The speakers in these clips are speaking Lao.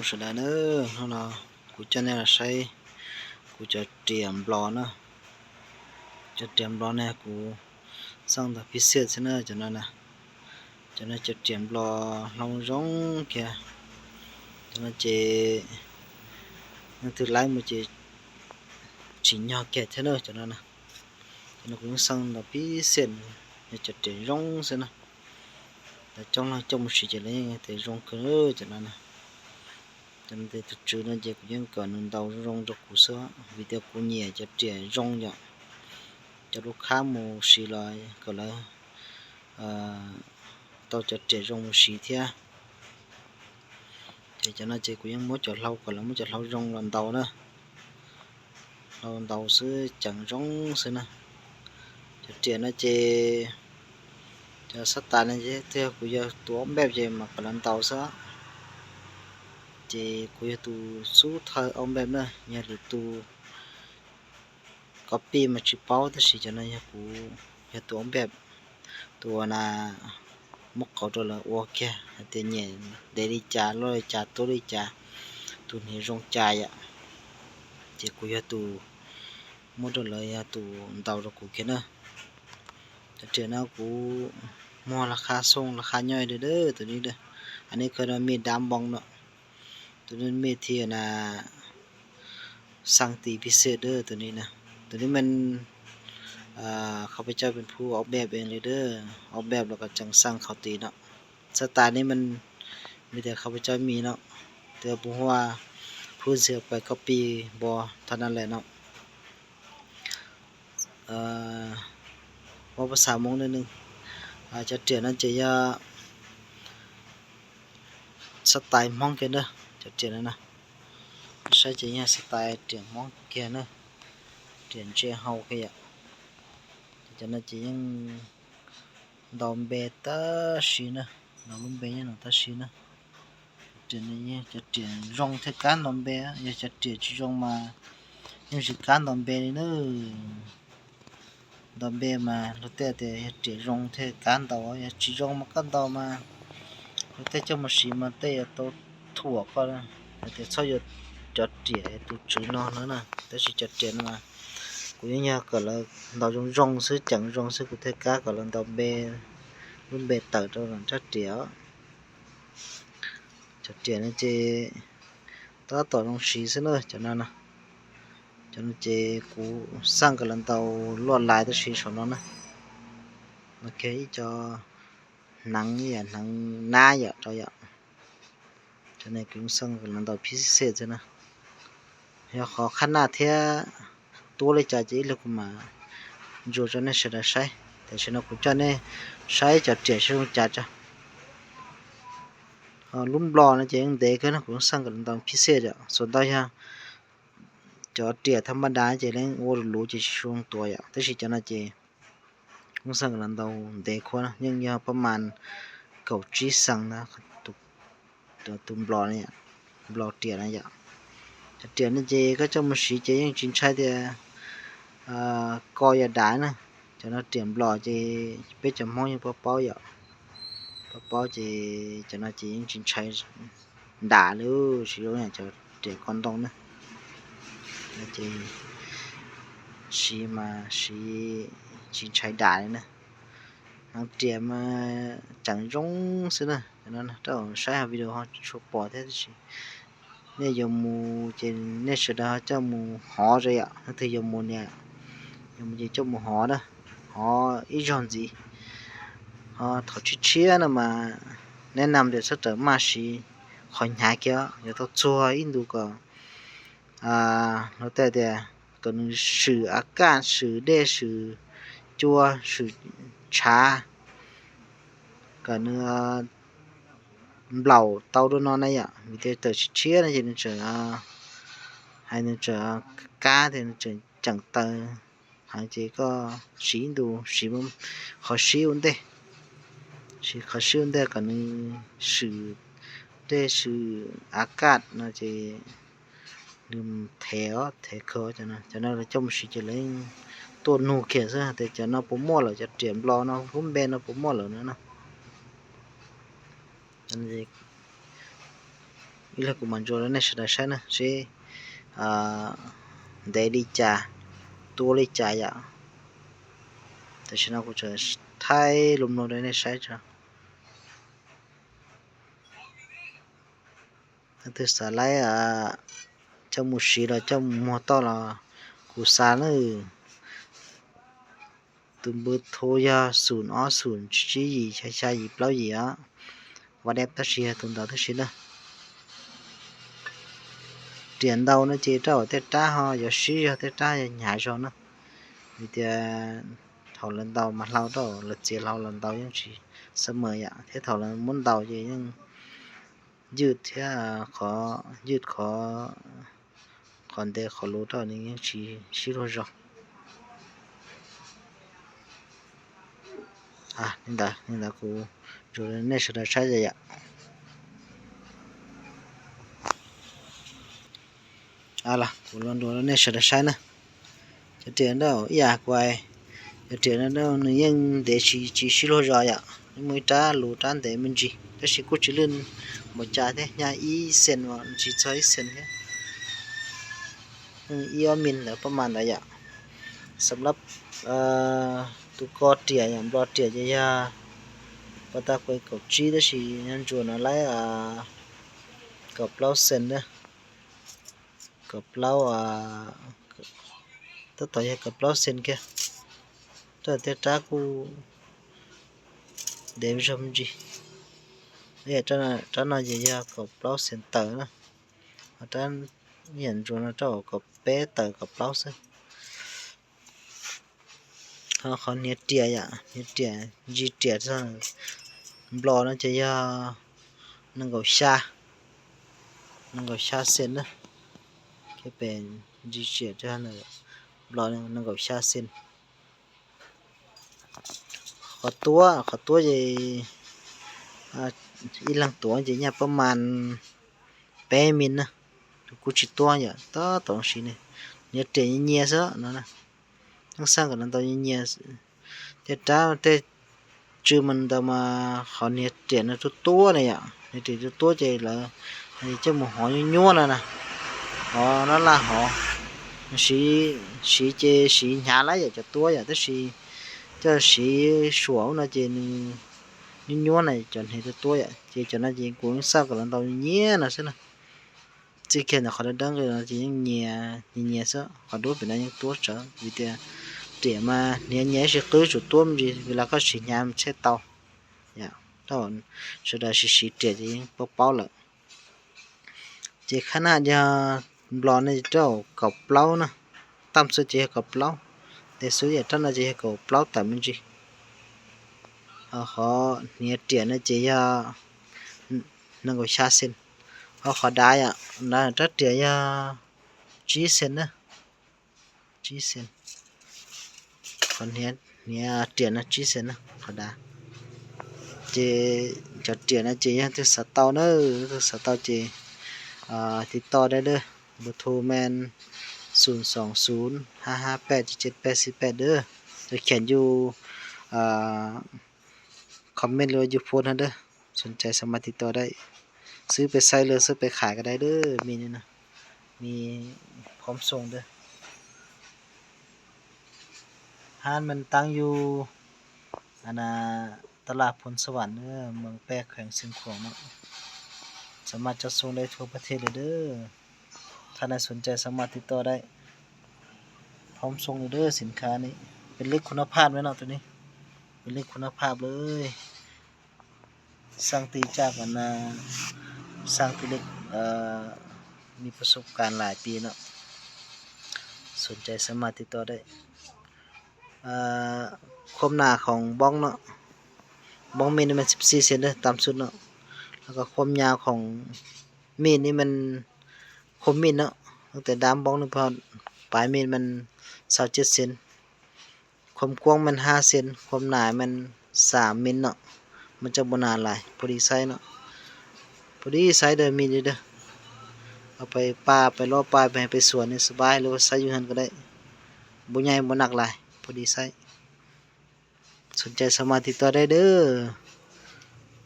ສະບາຍດີເດີ ເຮົາເນາະ ກູຈະແນວໃຊ້ ກູຈະຕຽມບລັອກເນາະ ຈະຕຽມບລັອກແນ່ ກູສ້າງຕາມພິເສດຊະເນີ ຈະນັ້ນນະ ຈະນັ້ນຈະຕຽມບລັອກລອງຈອງແກ ຈະນັ້ນເຈ ຍັງຖືໄລມືເຈ ຊິຍໍແກຊະເນີ ຈະນັ້ນນະ ຈະນັ້ນກູຍັງສ້າງຕາມພິເສດ ຈະຕຽມຈອງຊະເນີ ແຕ່ຈອງລະຈອງບໍ່ຊິຈະໄດ້ແຕ່ຈອງຄື ຈະນັ້ນນະ ຈະນັ້ນແຕ່ຈຸດຈື່ນັ້ນເຈ ກູຍັງກະໜຶ່ງເດົາຈອງຈອກກູເສືອ ວິດີໂອກູເຍຈະຕຽມຈອງຢາ ຈະລູກຄ້າໝູ່ສີ່ຮ້ອຍກະລະ ເອີ ໂຕຈະຕຽມຈອງໝູ່ສີ່ເທື່ອ ເຈ ຈະນັ້ນເຈ ກູຍັງໝົດຈະເລົ່າກະລະ ໝົດຈະເລົ່າຈອງລອນເດົາເນີ ລອນເດົາຊື່ ຈາງຈອງຊື່ນະ ຈະຕຽມນະເຈ ຈະສະຕານະເຈ ເທື່ອກູຢາກຕົວແບບເຈ ມາກະລອນເດົາຊະ ເຈ ກູຢາກຕູສູ້ໄທອອກແບບເນີ ຢາກຕູ ກັອບປີ້ມາຊິເປົາ ແຕ່ຊິຈະນະ ຢາກກູ ຢາກຕົວແບບ ຕົວນະ ໝົກເຂົາຕົວລະ ໂອເຄ ແຕ່ແຍງເດລິຈາ ໂລລິຈາ ໂຕລິຈາ ຕູເຮຈອງຈາຍອະ ເຈ ກູຢາກຕູ ໝົດຕົວລະ ຢາກຕູເດົາຕົວກູເຄເນີ ແຕ່ເທື່ອນະ ກູໝໍລາຄາສົ່ງ ລາຄາຍ່ອຍເດີ ໂຕນີ້ເດີ ອັນນີ້ເອີ້ນວ່າມີດດາມບອງເນາະ ໂຕນີ້ເມັດທີ່ອັນນາ ສັ່ງຕີພິເສດເດີ ໂຕນີ້ນະ ໂຕນີ້ແມ່ນ ເອີ ຂ້າພະເຈົ້າເປັນຜູ້ອອກແບບເອງເລີຍເດີ ອອກແບບແລ້ວກໍຈັ່ງສັ່ງເຂົາຕີເນາະ ສະໄຕນີ້ມັນມີແຕ່ຂ້າພະເຈົ້າມີເນາະ ແຕ່ບໍ່ຮູ້ວ່າຜູ້ອື່ນຊິເອົາໄປກັອບປີ້ບໍ່ ເທົ່ານັ້ນແຫຼະເນາະ. ເອີ ເວົ້າພາສາມົ້ງໜ້ອຍໜຶ່ງ ອາ ຈະຕຽມນັ້ນຈະຢ່າ ສະໄຕມົ້ງແກເດີ ຈະຕຽມນັ້ນນະ ໃຊ້ຈະຢ່າສະໄຕຕຽມມົ້ງແກເດີ ຕຽມເຈເຮົາແກຢາ ຈະນັ້ນຈະຍັງ ດອມເບຕາຊີນະ ດອມເບຍະນະຕາຊີນະ ຈະຕຽມຈອງເທການດອມເບຍະ ຢາກຈະຕຽມຈອງມາ ຍັງຊິການດອມເບເນີ ດອມເບມາ ແລ້ວແຕ່ ແຕ່ຈະຕຽມຈອງເທການດອມ ຢາກຊິຈອງມາການດອມມາ ແລ້ວແຕ່ເຈົ້າມາຊີມາເຕະໂຕ ທົ່ວກໍນະ ແຕ່ຊອຍຈະຕຽມໃຫ້ຕູຈື່ນອນນັ້ນນະ ແຕ່ຊິຈະຕຽມມາ ກູຍັງຍາກກໍລະ ດອກຈົງຈົງຊື່ ຈັງຈົງຊື່ ກູເທກາກໍລະ ດອກເບ ລຸນເບເຕີໂຕນັ້ນ ຈະຕຽມ ຈະຕຽມເຈ ຕາຕໍ່ລົງຊີຊະເນີ ຈະນັ້ນນະ ຈະນັ້ນເຈ ກູສ້າງກໍລະ ເຕົາລວດລາຍຕະຊີສອນນອນນະ ໂອເຄ ອີຈອ ໜັງອີຫຍັງ ໜັງໜ້າເຍາະເຈົ້າເຍາະ ຈະໃນກຶ່ງສັງກັນລະດອກພິເສດຊະນະ ຢາກຂໍຂະໜາດເທຍ ຕົວເລີຍຈະ ຈະອີກແລ້ວກູມາ ໂຈະຈະໃນເສດໃຊ້ ແຕ່ຊະນະກູຈະໃນໃຊ້ຈະເຕຍຊະລົງຈາຈະ ເອີ ລຸ້ນບລໍນະ ຈະຍັງເດຂຶ້ນນະ ກູສັ່ງກັນລະດອກພິເສດເຍາະ ສ່ວນດອກຍາ ຈອເຕຍທຳມະດາຈະແລງໂອໂລຈະຊ່ວງຕົວຍາ ແຕ່ຊິຈະນະເຈ ຄຸງສັງລັນເຕົາເດຄວນ ຍັງຍາວປະມານເກົ້າຈີສັງນະ ຕຸ ຕົວຕຸມບລໍນີ້ ບລໍເຕຍນະຍະ ຈະເຕຍນະເຈ ກໍຈະມາສີເຈ ຍັງຈິນໃຊ້ແຕ່ ເອີ ກໍຢາດານະ ຈະນະຕຽມບລໍເຈ ເປັດຈະມອງຍັງປະເປົາຢາ ປະເປົາເຈ ຈະນະເຈ ຍັງຈິນໃຊ້ ດາເລີ ຊິໂລຫຍັງຈະເຕຍກ່ອນຕ້ອງນະ ລະເຈ ຊີມາ ຊີ ຊິໃຊ້ດາເລີຍນະ ນາງຕຽມມາຈັງຈົງຊື່ນະ ຈະນັ້ນນະ ເຈົ້າໃຊ້ຫາວິດີໂອເຮົາໂຊປອແທ້ຊິ ເນຍໂຍມໝູເຈ ເນຍເສດາເຈົ້າໝູຫໍຈະຍະ ນະຖືໂຍມໝູເນຍ ໂຍມໝູເຈ ເຈົ້າໝູຫໍນະ ຫໍອີຈອນຈີ ເອີ ເຂົາຊິເຊຍນະ ມາແນະນຳເດສະເຕີມາຊີ ຂໍຍາຍແກ ຢາກທົດສອບອິນດູກໍ ອ່າ ແລ້ວແຕ່ແຕ່ ກະໜຶ່ງສື່ອາກາດ ສື່ແດດ ສື່ຈົວ ສື່ຊາ ກະເນື້ອເບົາເຕົາໂດນອນໄດ້ຍະ ມີແຕ່ເຕີຊິເຊຍນະ ຈະໜຶ່ງເຈີ ໃຫ້ໜຶ່ງເຈີກາ ແຕ່ໜຶ່ງເຈີຈັງເຕີ ຫາງເຈກໍສີດູ ສີ ຂໍສີອຸນເດ ສີ ຂໍສີອຸນເດ ກະໜຶ່ງສື່ແດດ ສື່ອາກາດນະ ເຈ ລືມແຖວ ແຖເຄີຈະນະ ຈະນະລະຈົມສີຈະເລີຍ ຕົວໜູເຂດຊະ ແຕ່ຈະນະໂປຣໂມດລະ ຈະຕຽມລໍນະ ຮຸມແບນນະໂປຣໂມດລະນະ ອັນນີ້ Bây giờ của mình rồi nên sẽ đợi sẽ nè, sẽ, à, để đi trà, tua đi trà vậy. Thì sẽ nó cũng sẽ thay lùm lùm đây nên sẽ cho. Từ xã lấy, à, cho một xí rồi cho một to là của xã nữa. ໂຕເບີໂທ ຢາ ສູນ ອໍ ສູນ ສີ່ ສີ່ ຊາ ຊາ ຢີ ເປົ່າ ຢີ ອະ ວາແດັບ ຕາ ຊີ ໂຕນ ຕາ ຕາ ຊີ ເດີ. ຕຽນ ເດົາ ນະ ເຈ ເຕົ້າ ເຕັດ ຕາ ຮໍ ຢາ ຊີ ຢາ ເຕັດ ຕາ ຢາ ຫຍາ ຊອນ ນະ ມີແຕ່ ເຖົາ ລະ ເດົາ ມາ ເລົ່າ ເຕົ້າ ລະ ເຈ ເລົ່າ ລະ ເດົາ ຍັງ ຊີ ສະເໝີ ຢາ ເທ ເຖົາ ລະ ມົນ ເດົາ ເຈ ຍັງ ຢືດ ເທ ຂໍ ຢືດ ຂໍ ຂໍ ແຕ່ ຂໍ ໂລ ເຕົ້າ ຍັງ ຊີ ຊີ ໂລ ຊອນ. ອ່າ ນີ້ດາ ນີ້ດາ ກູ ໂຈ ເນ ຊ ດາ ຊາ ຢາ ຢາ ອາລະ ກູ ລອງ ໂຈ ເນ ຊ ດາ ຊາ ນະ ຈະ ຕຽນ ເດີ ຢາ ກວາຍ ຈະ ຕຽນ ເດີ ນ ຍັງ ເດ ຊີ ຈີ ຊີ ໂລ ຊອນ ຢາ ມີ ຕາ ໂລ ຕາ ເດ ມິນ ຈີ ແຕ່ ຊີ ກູ ຈີ ລື່ນ ບໍ່ ຈາ ເທ ຍາ ອີ ເຊັນ ວ່າ ຈີ ຊອຍ ເຊັນ ເທ ອືມ ອີ ອອ ມິນ ແລ້ວ ປະມານ ໄລຍະ ສຳລັບ ເອີ ຕູກອ ເຕຍ ຫຍັງ ບລໍ ເຕຍ ຢາ ຢາ ປະຕາ ກວຍ ເກົາ ຈີ ແຕ່ ຊີ ຍານ ໂຈນ ອາ ໄລ ອາ ເກົາ ເປົ່າ ເຊັນ ເດີ ເກົາ ເປົ່າ ອາ ຕະ ຕອ ຢາ ເກົາ ເປົ່າ ເຊັນ ເກ ຕະ ເຕ ຕາ ກູ ເດ ຊອມ ຈີ ເອ ຕະ ຕະ ນອ ຢາ ຢາ ເກົາ ເປົ່າ ເຊັນ ເຕີ ນະ ອາ ຕະ ຍານ ໂຈນ ອາ ຕະ ເກົາ ເປ ເຕີ ເກົາ ເປົ່າ ເຊັນ ເຂົາ ເຂົາ ເນຍ ເຕຍ ຢາ ເນຍ ເຕຍ ຈີ ເຕຍ ຊະ ບລໍ ນະ ຈະ ຢາ ໜຶ່ງ ເກົາ ຊາ ໜຶ່ງ ເກົາ ຊາ ເຊັນ ນະ ຈະເປັນ ຈີ ເຕຍ ຈະ ໜຶ່ງ ບລໍ ໜຶ່ງ ໜຶ່ງ ເກົາ ຊາ ເຊັນ ຂໍຕົວ ຂໍຕົວ ເຢ ອາ ອີ່ຫຼັງຕົວ ເຢ ຍາ ປະມານ ແປມິນ ນະ ກູ ຈີ ຕົວ ເຢ ຕາ ຕອງ ຊີ ເນຍ ເນຍ ເຕຍ ເຍຍ ຊະ ນະ ນະ ທັງ ສ້າງ ກັນ ນະ ຕອນ ເຍຍ ເຕຍ ຕາ ເຕຍ ຈື່ ມັນ ຕາ ມາ ເຂົາ ເນຍ ເຕຍ ນະ ຕົວ ຕົວ ນະ ຢາ ເນຍ ເຕຍ ຕົວ ຕົວ ເຈ ລະ ອັນນີ້ ເຈົ້າ ໝູ ຫໍ ຍົວ ນະ ນະ ຫໍ ນະ ລະ ຫໍ ສີ ສີ ເຈ ສີ ຫຍາ ລະ ຢາ ຈະ ຕົວ ຢາ ແຕ່ ສີ ເຈົ້າ ສີ ສວນ ນະ ເຈ ນ ຍົວ ນະ ຈະ ເນຍ ຕົວ ຕົວ ຢາ ເຈ ຈະ ນະ ເຈ ກູ ຍັງ ສ້າງ ກັນ ລະ ຕອນ ເຍຍ ນະ ຊະ ນະ ຈີ ຂຽນ ຂໍ ດັງໆ ເລີຍ ນະ ຈີ ຍັງ ເຍຍ ເຍຍ ຊະ ຂໍ ດູ ເປັນ ນະ ຍັງ ຕົວ ຈະ ວິ ເຕຍ ເຕຍ ມາ ເນຍ ເຍຍ ຊິ ຄື ສຸດ ຕົວ ມັນ ເວລາ ເຂົາ ສີ ຫຍາ ມັນ ເຊັດ ເຕົາ ຢາ ຕອນ ສະ ດາ ສີ ສີ ເຕຍ ຈະ ຍັງ ເປົ່າ ເປົ່າ ລະ ເຈ ຂະໜາດ ຢາ ບລໍ ນະ ເຈົ້າ ເກົາ ເປົ່າ ນະ ຕ່ຳສຸດ ເຈ ເກົາ ເປົ່າ ແຕ່ ສຸດ ຢາ ຕອນ ນະ ເຈ ເກົາ ເປົ່າ ຕາ ມັນ ຈີ ເອົາ ຂໍ ເນຍ ເຕຍ ນະ ເຈ ຢາ ໜຶ່ງ ເກົາ ຊາ ເຊັນ ເອົາ ຂໍ ດາ ຢາ ດາ ຕະ ເຕຍ ຢາ ຈີ ເຊັນ ນະ ຈີ ເຊັນ ຂໍ ເນຍ ເນຍ ເຕຍ ນະ ຈີ ເຊັນ ນະ ຂໍ ດາ ເຈ ຈະ ເຕຍ ນະ ເຈ ຍັງ ຖື ສະ ເຕົາ ເນີ ຖື ສະ ເຕົາ ເຈ ອາ ຕິດຕໍ່ໄດ້ເດີ ເບີໂທ ແມ່ນ ສູນ ສອງ ສູນ ຫ້າ ຫ້າ ແປດ ເຈັດ ເຈັດ ແປດ ສີ່ ແປດ ເດີ ຈະ ຂຽນ ຢູ່ ອາ ຄອມເມັນ ຫຼື ຢູ່ ໂພສ ຫັ້ນເດີ ສົນໃຈ ສາມາດ ຕິດຕໍ່ ໄດ້ ຊື້ ໄປ ໃຊ້ ຫຼື ຊື້ ໄປ ຂາຍ ກະ ໄດ້ ເດີ ມີ ນີ້ ນະ ມີ ພ້ອມ ສົ່ງ ເດີ ຮ້ານ ມັນ ຕັ້ງ ຢູ່ ອັນ ນະ ຕະຫຼາດ ໂພນສະຫວັນ ເດີ ເມືອງແປກ ແຂວງຊຽງຂວາງ ເນາະ ສາມາດ ຈັດ ສົ່ງ ໄດ້ ທົ່ວ ປະເທດ ເລີຍ ເດີ ທ່ານ ໃດ ສົນໃຈ ສາມາດ ຕິດຕໍ່ ໄດ້ ພ້ອມ ສົ່ງ ເລີຍ ເດີ ສິນຄ້າ ນີ້ ເປັນ ເຫຼັກ ຄຸນນະພາບ ເລີຍ ເນາະ ໂຕ ນີ້ ເປັນ ເຫຼັກ ຄຸນນະພາບ ເລີຍ ສ້າງ ຕີ ຈາກ ອັນ ນະ ສ້າງ ຕີ ເຫຼັກ ເອີ ມີ ປະສົບ ການ ຫຼາຍ ປີ ເນາະ ສົນໃຈ ສາມາດ ຕິດຕໍ່ ໄດ້ ເອີ ຄວາມໜາ ຂອງ ບລັອກ ເນາະ ບລັອກ ເມັນ ນີ້ ແມ່ນ ສິບສີ່ ເຊັນ ເດີ ຕ່ຳສຸດ ເນາະ ແລ້ວ ກະ ຄວາມຍາວ ຂອງ ເມັນ ນີ້ ແມ່ນ ຄວາມ ເມັນ ເນາະ ຕັ້ງແຕ່ ດາມ ບລັອກ ນີ້ ຮອດ ປາຍ ເມັນ ແມ່ນ ຊາວເຈັດ ເຊັນ ຄວາມກວ້າງ ແມ່ນ ຫ້າ ເຊັນ ຄວາມໜາ ແມ່ນ ສາມ ເມັນ ເນາະ ມັນ ຈະ ບໍ່ ໜາ ຫຼາຍ ພໍ ດີ ໃຊ້ ເນາະ ພໍ ດີ ໃຊ້ ເດີ ມີ ເດີ ເອົາ ໄປ ປ່າ ໄປ ເລາະ ປ່າ ໄປ ໄຮ່ ໄປ ສວນ ນີ້ ສະບາຍ ຫຼື ວ່າ ໃຊ້ ຢູ່ ເຮືອນ ກະ ໄດ້ ບໍ່ ໃຫຍ່ ບໍ່ ໜັກ ຫຼາຍ ພໍ ດີ ໃຊ້ ສົນໃຈ ສາມາດ ຕິດຕໍ່ ໄດ້ ເດີ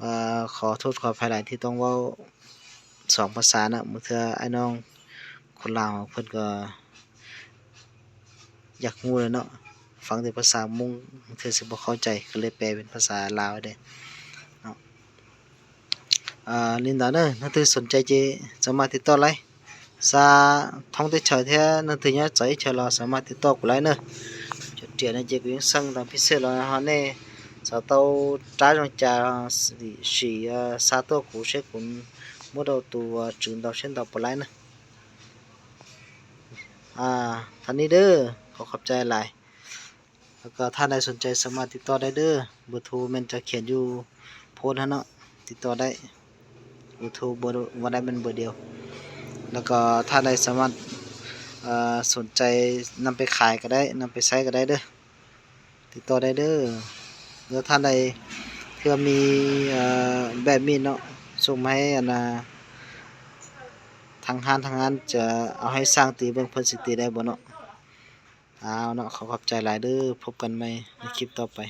ເອີ ຂໍ ໂທດ ຂໍ ອະໄພ ຫຼາຍ ທີ່ ຕ້ອງ ເວົ້າ ສ ສອງພາສາເນາະ. ບາງເທື່ອອ້າຍນ້ອງຄົນລາວເຮົາເພິ່ນກໍຢາກຮູ້ແຫຼະເນາະ, ຟັງແຕ່ພາສາມົ້ງບາງເທື່ອຊິບໍ່ເຂົ້າໃຈ ກໍເລີຍແປເປັນພາສາລາວໃຫ້ແດ່ເນາະ. ອ່າ ລິນດາເນີ ໜັງສືສົນໃຈເຈສາມາດຕິດຕໍ່ໄດ້. ສາ ທ່ອງເຕເຊີແທ້ ໜັງສືຍາໃຈເຊີລາ ສາມາດຕິດຕໍ່ກູໄດ້ເນີ. ຈະຕຽນໃຫ້ເຈກວຽງສັງຕາມພິເສດລາວເຮົາແນ່. ສາວເຕົ້າຕາຈອງຈາ ສີ ເອີ ສາຕົວກູເຊກຸນ ໝົດເອົາຕູວ ຈືນເຕົາເຊັ່ນເຕົາປະໄລເນີ. ອ່າ ທ່ານນີ້ເດີ ຂໍຂອບໃຈຫຼາຍ. ແລ້ວກໍທ່ານໃດສົນໃຈສາມາດຕິດຕໍ່ໄດ້ເດີ. ເບີໂທແມ່ນຈະຂຽນຢູ່ໂພສຫັ້ນເນາະ, ຕິດຕໍ່ໄດ້. ເບີໂທ ເບີ ບໍ່ໄດ້ແມ່ນເບີດຽວ. ແລ້ວກໍທ່ານໃດສາມາດ ເອີ ສົນໃຈນຳໄປຂາຍກໍໄດ້ ນຳໄປໃຊ້ກໍໄດ້ເດີ, ຕິດຕໍ່ໄດ້ເດີ. ແລ້ວທ່ານໃດເພື່ອມີ ເອີ ແບບມີດເນາະ ສົ່ງມາໃຫ້ອັນນ່າ ທາງຮ້ານ ທາງຮ້ານຈະເອົາໃຫ້ຊ່າງຕີເບິ່ງ ເພິ່ນຊິຕີໄດ້ບໍ່ເນາະ. ເອົາເນາະ ຂໍຂອບໃຈຫຼາຍເດີ. ພົບກັນໃໝ່ໃນຄລິບຕໍ່ໄປ.